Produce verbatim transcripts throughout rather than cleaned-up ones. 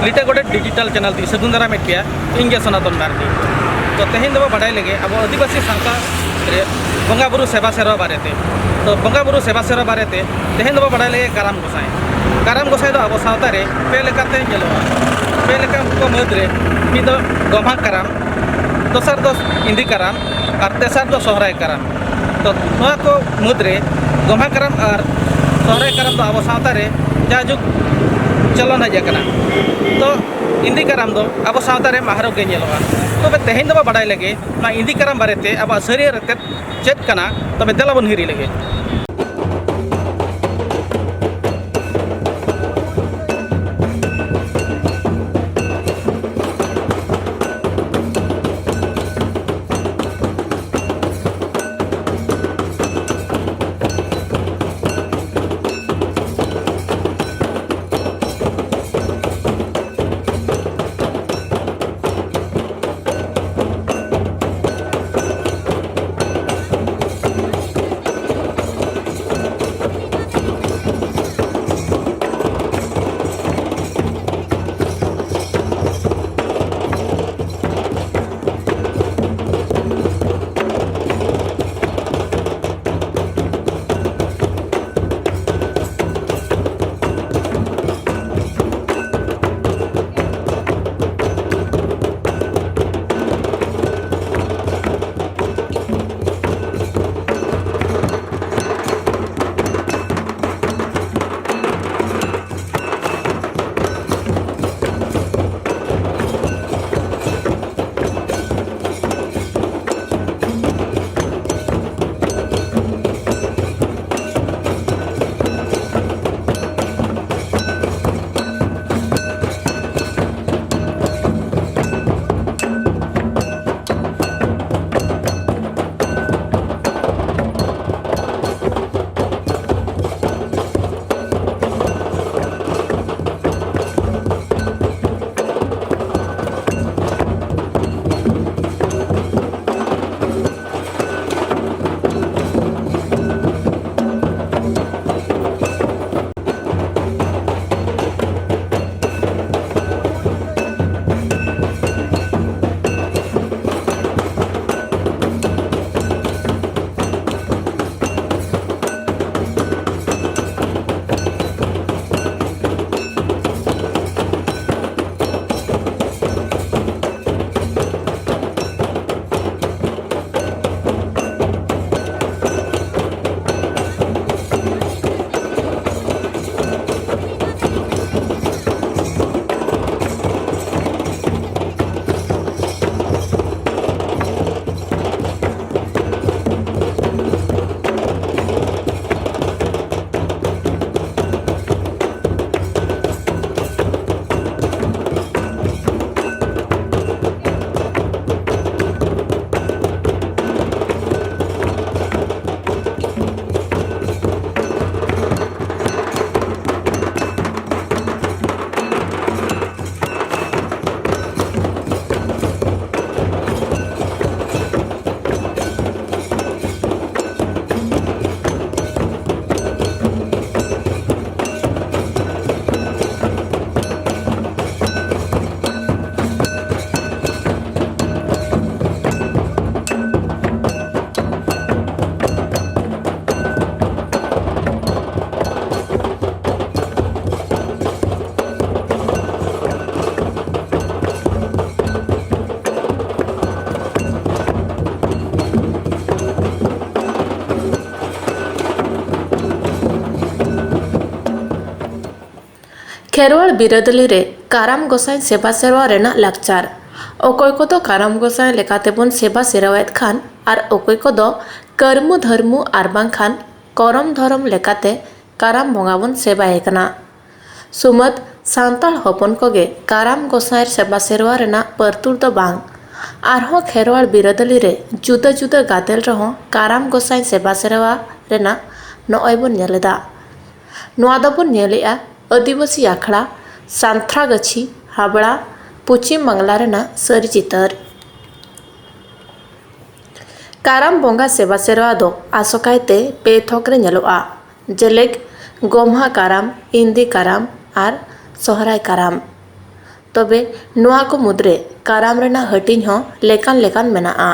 ᱞᱤᱴᱟᱹ ᱜᱚᱰᱮᱛ digital channel ᱛᱮ ᱥᱟᱹᱜᱩᱱ ᱫᱟᱨᱟᱢᱮᱫ ᱯᱮᱭᱟ, ᱤᱧ ᱜᱮ ᱥᱚᱱᱟᱛᱚᱱ ᱢᱟᱨᱰᱤ᱾ ᱛᱚ ᱛᱮᱦᱮᱧ ᱫᱚᱵᱚ ᱵᱟᱰᱟᱭ ᱞᱮᱜᱮ ᱟᱵᱚ ᱟᱹᱫᱤᱵᱟᱹᱥᱤ ᱥᱟᱶᱛᱟ ᱨᱮ ᱵᱚᱸᱜᱟ ᱵᱩᱨᱩ ᱥᱮᱵᱟ ᱥᱮᱨᱣᱟ ᱵᱟᱨᱮᱛᱮ᱾ ᱛᱚ ᱵᱚᱸᱜᱟ ᱵᱩᱨᱩ ᱥᱮᱵᱟ ᱥᱮᱨᱣᱟ ᱵᱟᱨᱮᱛᱮ ᱛᱮᱦᱮᱧ ᱫᱚᱵᱚ ᱵᱟᱰᱟᱭ ᱞᱮᱜᱮ ᱠᱟᱨᱟᱢ ᱜᱚᱸᱥᱟᱭ᱾ ᱠᱟᱨᱟᱢ ᱜᱚᱸᱥᱟᱭ ᱫᱚ ᱟᱵᱚ ᱥᱟᱶᱛᱟ ᱨᱮ ᱯᱮ ᱞᱮᱠᱟᱛᱮ ᱧᱮᱞᱚᱜᱼᱟ᱾ ᱯᱮ ᱞᱮᱠᱟ ᱠᱚ ᱢᱩᱫᱽ ᱨᱮ ᱢᱤᱫ ᱫᱚ ᱜᱚᱢᱦᱟ ᱠᱟᱨᱟᱢ, ᱫᱚᱥᱟᱨ ᱫᱚ ᱤᱱᱫᱤ ᱠᱟᱨᱟᱢ ᱟᱨ ᱛᱮᱥᱟᱨ ᱫᱚ ᱥᱚᱦᱨᱟᱭ ᱠᱟᱨᱟᱢ᱾ ᱛᱚ ᱱᱚᱣᱟ ᱠᱚ ᱢᱩᱫᱽ ᱨᱮ ᱜᱚᱢᱦᱟ ᱠᱟᱨᱟᱢ ᱟᱨ ᱥᱚᱦᱨᱟᱭ ᱠᱟᱨᱟᱢ ᱫᱚ ᱟᱵᱚ ᱥᱟᱶᱛᱟ ᱨᱮ ᱡᱟᱭᱡᱩᱜᱽ ᱪᱚᱞᱚᱱ ᱦᱮᱡ ᱟᱠᱟᱱᱟ᱾ ᱛᱚ ᱤᱱᱫᱤ ᱠᱟᱨᱟᱢ ᱫᱚ ᱟᱵᱚ ᱥᱟᱶᱛᱟ ᱨᱮ ᱢᱟᱦᱨᱚᱠ ᱜᱮ ᱧᱮᱞᱚᱜᱼᱟ᱾ ᱛᱚᱵᱮ ᱛᱮᱦᱮᱧ ᱫᱚᱵᱚ ᱵᱟᱰᱟᱭ ᱞᱮᱜᱮ ᱱᱚᱣᱟ ᱤᱱᱫᱤ ᱠᱟᱨᱟᱢ ᱵᱟᱨᱮᱛᱮ ᱟᱵᱚᱣᱟᱜ ᱥᱟᱹᱨᱤ ᱟᱨ ᱮᱛᱮᱫ ᱪᱮᱫ ᱠᱟᱱᱟ᱾ ᱛᱚᱵᱮ ᱫᱮᱞᱟ ᱵᱚᱱ ᱦᱤᱨᱤ ᱞᱮᱜᱮ᱾ ᱠᱷᱮᱨᱣᱟᱲ ᱵᱤᱨᱟᱹᱫᱟᱹᱞᱤ ᱨᱮ ᱠᱟᱨᱟᱢ ᱜᱚᱸᱥᱟᱭ ᱥᱮᱵᱟ ᱥᱮᱨᱣᱟ ᱨᱮᱱᱟᱜ ᱞᱟᱠᱪᱟᱨ᱾ ᱚᱠᱚᱭ ᱠᱚᱫᱚ ᱠᱟᱨᱟᱢ ᱜᱚᱸᱥᱟᱭ ᱞᱮᱠᱟᱛᱮᱵᱚᱱ ᱥᱮᱵᱟ ᱥᱮᱨᱣᱟᱭᱮᱫ ᱠᱷᱟᱱ, ᱟᱨ ᱚᱠᱚᱭ ᱠᱚᱫᱚ ᱠᱟᱹᱨᱢᱩ ᱫᱷᱟᱹᱨᱢᱩ ᱟᱨ ᱵᱟᱝᱠᱷᱟᱱ ᱠᱚᱨᱚᱢ ᱫᱷᱚᱨᱚᱢ ᱞᱮᱠᱟᱛᱮ ᱠᱟᱨᱟᱢ ᱵᱚᱸᱜᱟ ᱵᱚᱱ ᱥᱮᱵᱟᱭᱮ ᱠᱟᱱᱟ᱾ ᱥᱩᱢᱟᱹᱫ ᱥᱟᱱᱛᱟᱲ ᱦᱚᱯᱚᱱ ᱠᱚᱜᱮ ᱠᱟᱨᱟᱢ ᱜᱚᱸᱥᱟᱭ ᱥᱮᱵᱟ ᱥᱮᱨᱣᱟ ᱨᱮᱱᱟᱜ ᱯᱟᱹᱨᱛᱩᱲ ᱫᱚ ᱵᱟᱝ, ᱟᱨᱦᱚᱸ ᱠᱷᱮᱨᱣᱟᱲ ᱵᱤᱨᱟᱹᱫᱟᱹᱞᱤ ᱨᱮ ᱡᱩᱫᱟᱹ ᱡᱩᱫᱟᱹ ᱜᱟᱫᱮᱞ ᱨᱮᱦᱚᱸ ᱠᱟᱨᱟᱢ ᱜᱚᱸᱥᱟᱭ ᱥᱮᱵᱟ ᱥᱮᱨᱣᱟ ᱨᱮᱱᱟᱜ ᱱᱚᱜᱼᱚᱭ ᱵᱚᱱ ᱧᱮᱞ ᱮᱫᱟ᱾ ᱱᱚᱣᱟ ᱫᱚᱵᱚᱱ ᱧᱮᱞᱮᱜᱼᱟ ᱟᱹᱫᱤᱵᱟᱹᱥᱤ ᱟᱠᱷᱲᱟ, ᱥᱟᱱᱛᱨᱟᱜᱟᱹᱪᱷᱤ, ᱦᱟᱵᱲᱟ, ᱯᱚᱪᱷᱤᱢ ᱵᱟᱝᱞᱟ ᱨᱮᱱᱟᱜ ᱥᱟᱹᱨᱤ ᱪᱤᱛᱟᱹᱨ᱾ ᱠᱟᱨᱟᱢ ᱵᱚᱸᱜᱟ ᱥᱮᱵᱟ ᱥᱮᱨᱣᱟ ᱫᱚ ᱟᱥᱚᱠᱟᱭᱛᱮ ᱯᱮ ᱛᱷᱚᱠ ᱨᱮ ᱧᱮᱞᱚᱜᱼᱟ, ᱡᱮᱞᱮᱠ ᱜᱚᱢᱦᱟ ᱠᱟᱨᱟᱢ, ᱤᱱᱫᱤ ᱠᱟᱨᱟᱢ ᱟᱨ ᱥᱚᱦᱨᱟᱭ ᱠᱟᱨᱟᱢ᱾ ᱛᱚᱵᱮ ᱱᱚᱣᱟ ᱠᱚ ᱢᱩᱫᱽᱨᱮ ᱠᱟᱨᱟᱢ ᱨᱮᱱᱟᱜ ᱦᱟᱹᱴᱤᱧ ᱦᱚᱸ ᱞᱮᱠᱟᱱ ᱞᱮᱠᱟᱱ ᱢᱮᱱᱟᱜᱼᱟ,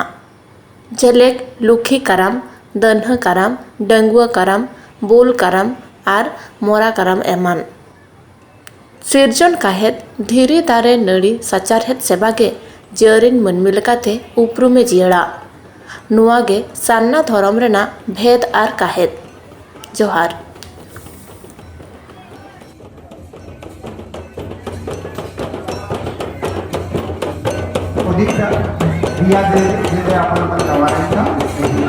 ᱡᱮᱞᱮᱠ ᱞᱩᱠᱷᱤ ᱠᱟᱨᱟᱢ, ᱫᱟᱹᱱᱦᱟᱹ ᱠᱟᱨᱟᱢ, ᱰᱟᱺᱜᱩᱣᱟᱹ ᱠᱟᱨᱟᱢ, ᱵᱩᱞ ᱠᱟᱨᱟᱢ ᱟᱨ ᱢᱚᱨᱟ ᱠᱟᱨᱟᱢ ᱮᱢᱟᱱ᱾ ᱥᱤᱨᱡᱚᱱ ᱠᱟᱦᱮᱫ ᱫᱷᱤᱨᱤ ᱫᱟᱨᱮ ᱱᱟᱹᱲᱤ ᱥᱟᱪᱟᱨᱦᱮᱫ ᱥᱮᱵᱟ ᱜᱮ ᱡᱟᱹᱨᱤᱱ ᱢᱟᱹᱱᱢᱤ ᱞᱮᱠᱟᱛᱮ ᱩᱯᱨᱩᱢᱮ ᱡᱤᱭᱟᱹᱲᱟ᱾ ᱱᱚᱣᱟ ᱜᱮ ᱥᱟᱨᱱᱟ ᱫᱷᱚᱨᱚᱢ ᱨᱮᱱᱟᱜ ᱵᱷᱮᱫ ᱟᱨ ᱠᱟᱦᱮᱫ᱾ ᱡᱚᱦᱟᱨ᱾ ᱚᱫᱷᱤᱠᱛᱟ ᱫᱤᱭᱟ ᱫᱮ ᱫᱮ ᱟᱯᱱᱟ ᱯᱟᱱ ᱠᱟᱣᱟ ᱨᱮᱱ ᱠᱟ